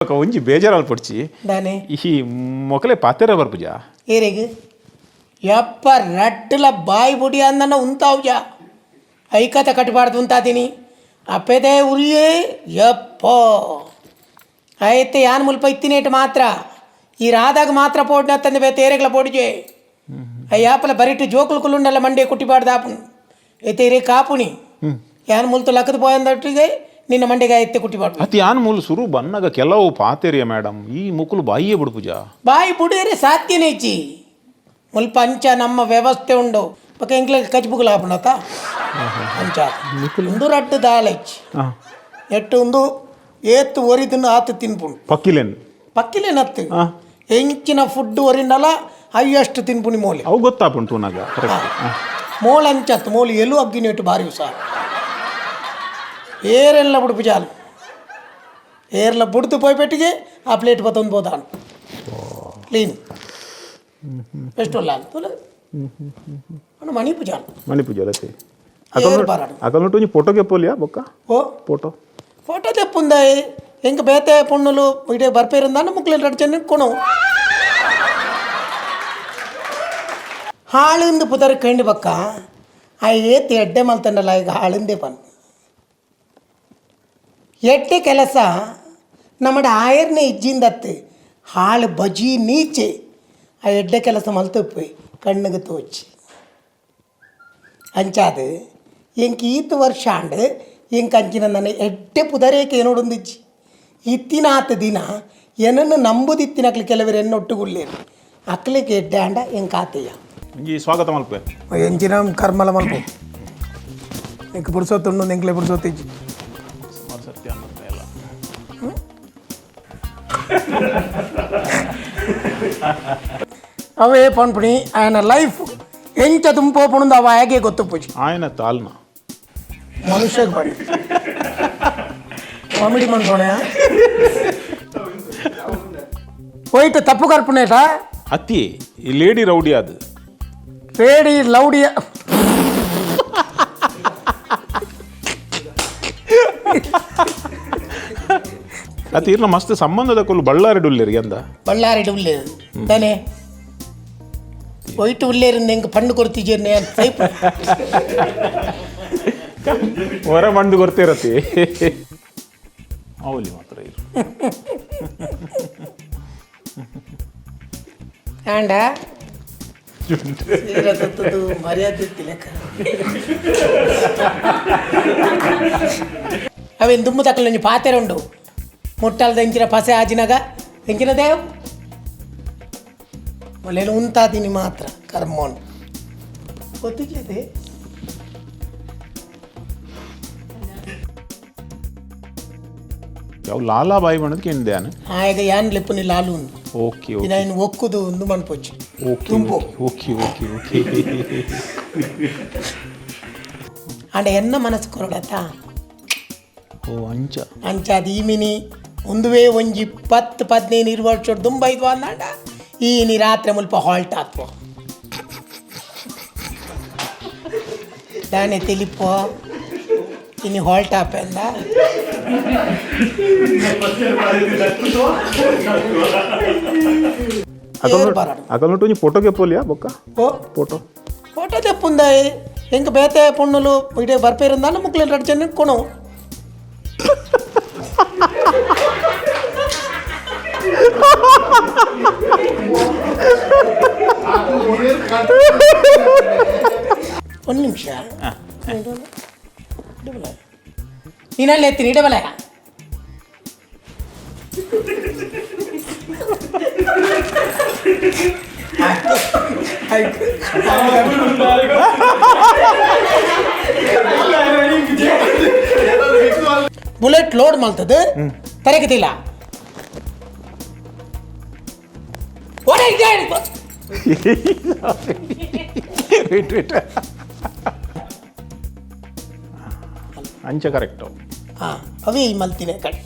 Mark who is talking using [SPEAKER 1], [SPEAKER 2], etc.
[SPEAKER 1] ಒಂಜಿ ಬೇಜಾರಾಲ್ ಪೊಡ್ಚಿ.
[SPEAKER 2] ದಾನೆ?
[SPEAKER 1] ಈ ಮೊಕಲೆ ಪಾತೆರ ಬರ್ಪುಜ.
[SPEAKER 2] ಏರೆಗ್? ಯಪ್ಪ, ರಡ್ಡಲ ಬಾಯಿ ಬುಡಿ ಅಂದನ ಉಂತಾವ್ಜ. ಐಕತ ಕಟ್ಟಬಾರ್ದು ಉಂತಾದೀನಿ ಅಪ್ಪೆದೆ ಉರಿಯೇ. ಯಪ್ಪ, ಐತೆ ಯಾನ್ ಮುಲ್ಪ ಇತ್ತಿನೇಟ್ ಮಾತ್ರ ಈ ರಾದಾಗ ಮಾತ್ರ ಪೋಡ್ನ ತಂದೆ ಬೇತೆ ಏರೆಗ್ಲ ಪೋಡಿಜೆ. ಅಯ್ಯಾಪಲ ಬರಿಟು ಜೋಕುಲು ಕುಲ್ಲುಂಡಲ್ಲ ಮಂಡೆ ಕುಟ್ಟಿಬಾರ್ದು ಆಪುನು. ಐತೆ ಇರೇ ಕಾಪುನಿ. ಯಾನ್ ಮುಲ್ತು ಲಕ್ಕದ ಪೋಯಂದಟ್ಟಿಗೆ ನಿನ್ನ ಮಂಡೆಗೆ ಎತ್ತೆ ಕುಟ್ಟಿಬಾರ್ದು.
[SPEAKER 1] ಅತಿ ಯಾನ್ ಮೂಲು ಸುರು ಬನ್ನಗ ಕೆಲವು ಪಾತೆರಿಯ ಮೇಡಮ್, ಈ ಮುಕುಲು ಬಾಯಿಯೇ ಬಿಡ್ಪುಜ.
[SPEAKER 2] ಬಾಯಿ ಬುಡಿಯರೆ ಸಾಧ್ಯನೇ ಇಜ್ಜಿ. ಮುಲ್ಪ ಅಂಚ ನಮ್ಮ ವ್ಯವಸ್ಥೆ ಉಂಡು. ಬೊಕ ಎಂಕ್ಲೆ ಕಚ್ಬುಗುಲ ಆಪುಂಡತ ಅಂಚ. ಉಂದು ರಡ್ಡ್ ದಾಲ ಇಜ್ಜಿ. ಎಟ್ಟು ಉಂದು ಏತ್ ಒರಿದನ್ನು ಆತು ತಿನ್ಪುಂಡು.
[SPEAKER 1] ಪಕ್ಕಿಲೇನ್?
[SPEAKER 2] ಪಕ್ಕಿಲೇನತ್ತು, ಎಂಚಿನ ಫುಡ್ ಒರಿಂಡಲ ಅಯ್ಯಷ್ಟು ತಿನ್ಪುನಿ ಮೋಲೆ.
[SPEAKER 1] ಅವು ಗೊತ್ತಾಪುಂಡು ತೂನಾಗ, ಕರೆಕ್ಟ್.
[SPEAKER 2] ಮೋಲ್ ಅಂಚತ್ತು. ಮೋಲು ಎಲು ಅಗ್ಗಿನೇಟು ಬಾರಿ ಹುಷಾರು. ಏರೆಲ್ಲ ಬುಡುಪು ಜಾಲು. ಏರ್ಲ ಬುಡ್ದು ಪೋಯ್ಪೆಟ್ಟಿಗೆ ಆ ಪ್ಲೇಟ್ ಬತ್ತೊಂದು ಬೋದಾನು ಕ್ಲೀನ್. ಎಷ್ಟು ಅಲ್ಲ ತುಲ ಮಣಿಪು ಜಾಲು.
[SPEAKER 1] ಮಣಿಪುಜ ಅತ್ತೆ?
[SPEAKER 2] ಏರ್ ಬಾರಾಡು.
[SPEAKER 1] ಅಕಲ್ನೊಟ್ಟು ಒಂಜಿ ಫೋಟೋ ಕೆಪ್ಪೋಲಿಯಾ ಬೊಕ್ಕ?
[SPEAKER 2] ಓ.
[SPEAKER 1] ಫೋಟೋ.
[SPEAKER 2] ಫೋಟೋ ತೆಪ್ಪುಂದಾಯಿ. ಎಂಕ್ ಬೇತೆ ಪೊಣ್ಣುಲು ಇಡೇ ಬರ್ಪೇರಂದಾನ ಮುಕ್ಲೆನ್ ರಡ್ಡ್ ಜನ ಕೊಣವು. ಹಾಳುಂದು ಪುದರ್ ಕಂಡು ಬಕ್ಕ ಆ ಏತ್ ಎಡ್ಡೆ ಮಲ್ತಂಡಲ್ಲ ಈಗ ಹಾಳುಂದೇ ಪನ್. ಎಡ್ಡೆ ಕೆಲಸ ನಮ್ಮಡ ಆಯರ್ನೆ ಇಜ್ಜಿಂದತ್ತು. ಹಾಳು ಬಜಿ ನೀಚೆ ಆ ಎಡ್ಡೆ ಕೆಲಸ ಮಲ್ತಪ್ಪು ಕಣ್ಣಿಗೆ ತೋಚಿ. ಅಂಚಾದು ಎಂಕ್ ಈತ್ ವರ್ಷ ಆಂಡ್, ಎಂಕ್ ಅಂಚಿನ ನನ್ನ ಎಡ್ಡೆ ಪುದರೇಕೆ ಏನೋಡೊಂದಿಜ್ಜಿ. ಇತ್ತಿನಾತ್ ದಿನ ಏನನ್ನು ನಂಬುದಿತ್ತಿನಕ್ಲು ಕೆಲವರು ಎನ್ನೊಟ್ಟುಗುಲ್ಲೇರು. ಅಕ್ಲೆಗ್ ಎಡ್ಡೆ ಆಂಡ ಎಂಕ್ ಆತೆಯ.
[SPEAKER 1] ಒಂಜಿ ಸ್ವಾಗತ ಮಲ್ಪೆ.
[SPEAKER 2] ಎಂಚಿನ ಕರ್ಮಲ ಮಲ್ಪು. ಎಂಕ್ ಪುರ್ಸೊತ್ತುಂಡು, ಎಂಕ್ಲೆ ಪುರ್ಸೊತ್ತಿಜ್ಜಿ.
[SPEAKER 1] ಸುಮಾರು ಸರ್ತಿ ಅನ್ನತ್ತೆ ಎಲ್ಲ.
[SPEAKER 2] ಅವೇ ಪನ್ಪುಣಿ, ಆಯನ ಲೈಫ್ ಎಂಚ ತುಂಪೋಪುಣಂದು ಅವ ಹೇಗೆ ಗೊತ್ತುಪ್ಪುಜಿ.
[SPEAKER 1] ಆಯನ ತಾಲ್ನ.
[SPEAKER 2] ಮನುಷ್ಯಗೆ ಬಡಿ ಕಾಮಿಡಿ ಮನ್ಸೋಣ ಹೋಯ್ತು ತಪ್ಪು ಕರ್ಪುಣೇಟ.
[SPEAKER 1] ಅತ್ತಿ, ಈ ಲೇಡಿ ರೌಡಿ ಅದು.
[SPEAKER 2] ಲೇಡಿ ಲೌಡಿಯ.
[SPEAKER 1] ಅತಿ ಇರ್ನ ಮಸ್ತ್ ಸಂಬಂಧದ ಕೊಲ್ಲು ಬಳ್ಳಾರಿ ಡುಲ್ಲೇರಿ ಅಂದ.
[SPEAKER 2] ಬಳ್ಳಾರಿ ಉಳ್ಳೇರು ತಾನೆ ಹೋಯ್ತು. ಉಳ್ಳೇರಿಂದ ಹೆಂಗೆ ಪಣ್ಣು ಕೊಡ್ತಿದ್ದೇನೆ ಅಂತ ಸೈಪ್.
[SPEAKER 1] ಹೊರ ಮಂಡು ಗೊತ್ತಿರತಿ ಅವಲಿ ಮಾತ್ರ ಇರು.
[SPEAKER 2] ಆಂಡ ಸೀರೆ ಮರ್ಯಾದೆ ಇತ್ತಿಲೆಕ್ಕ. ಅವೇನು ದುಮ್ಮು ತಕ್ಕಲು ಪಾತೆರೆ ಉಂಡು. ಮುಟ್ಟಲ್ದ ಎಂಚಿನ ಪಸೆ ಆಜಿನಾಗ ಎಂಚಿನ ದೇವ್ ಒಳ್ಳೆ ಉಂತಾದಿನಿ ಮಾತ್ರ ಕರ್ಮೋನ್ ಗೊತ್ತಿದೆ.
[SPEAKER 1] ಯಾವ ಲಾಲಾ ಬಾಯಿ ಮಾಡೋದಕ್ಕೆ ಕೇಂದ್ಯಾನ.
[SPEAKER 2] ಆಗ ಯಾನ್ ಲೆಪ್ಪುನಿ ಲಾಲು ಉಂದು.
[SPEAKER 1] Okay okay.
[SPEAKER 2] ಇನ್ನು ಒಕ್ಕುದು ಒಂದು ಮನ್ಪೊಚ್ಚಿ.
[SPEAKER 1] ಓಕೆ.
[SPEAKER 2] ತುಂಪು.
[SPEAKER 1] Okay okay okay.
[SPEAKER 2] ಆಂಡ ಎನ್ನ ಮನಸ್ಸು ಕೊರಡತ್ತ.
[SPEAKER 1] ಓ, ಅಂಚ.
[SPEAKER 2] ಅಂಚ ಅದು ಈ ಮಿನಿ ಒಂದುವೇ ಒಂಜಿ 10 15 20 ವರ್ಷ ದುಂಬೈದ್ವ ಅಂದಾಂಡ ಈ ನೀ ರಾತ್ರಿ ಮುಲ್ಪ ಹಾಲ್ಟ್ ಆತ್ವ ದಾನೆ ತಿಳಿಪೋ ಇನಿ ಹಾಲ್ಟ್ ಆಪೆಂದ. ಏರ್ ಬಾರಾಡು.
[SPEAKER 1] ಅಕಲ್ನೊಟ್ಟು ಒಂಜಿ ಫೋಟೋ ಕೆಪ್ಪೋಲಿಯಾ ಬೊಕ್ಕ?
[SPEAKER 2] ಓ.
[SPEAKER 1] ಫೋಟೋ.
[SPEAKER 2] ಫೋಟೋ ತೆಪ್ಪುಂದಾಯಿ. ಎಂಕ್ ಬೇತೆ ಪೊಣ್ಣುಲು ಇಡೇ ಬರ್ಪೇರಂದಾನ ಮುಕ್ಲೆನ್ ರಡ್ಡ್ ಜನ ಕೊಣವು. ಒಂದು ನಿಮಿಷ, ನೀನಲ್ಲಿ ಎತ್ತೀನಿ ಇಡಬಲ. ಬುಲೆಟ್ ಲೋಡ್ ಮಲ್ತದ ತರಗತಿಲ್ಲ.
[SPEAKER 1] ವೇಟ್ ವೇಟ್, ಅಂಚ ಕರೆಕ್ಟ್.
[SPEAKER 2] ಹಾಂ, ಅವೇ ಈ ಮಲ್ತಿನ ಕಡೆ.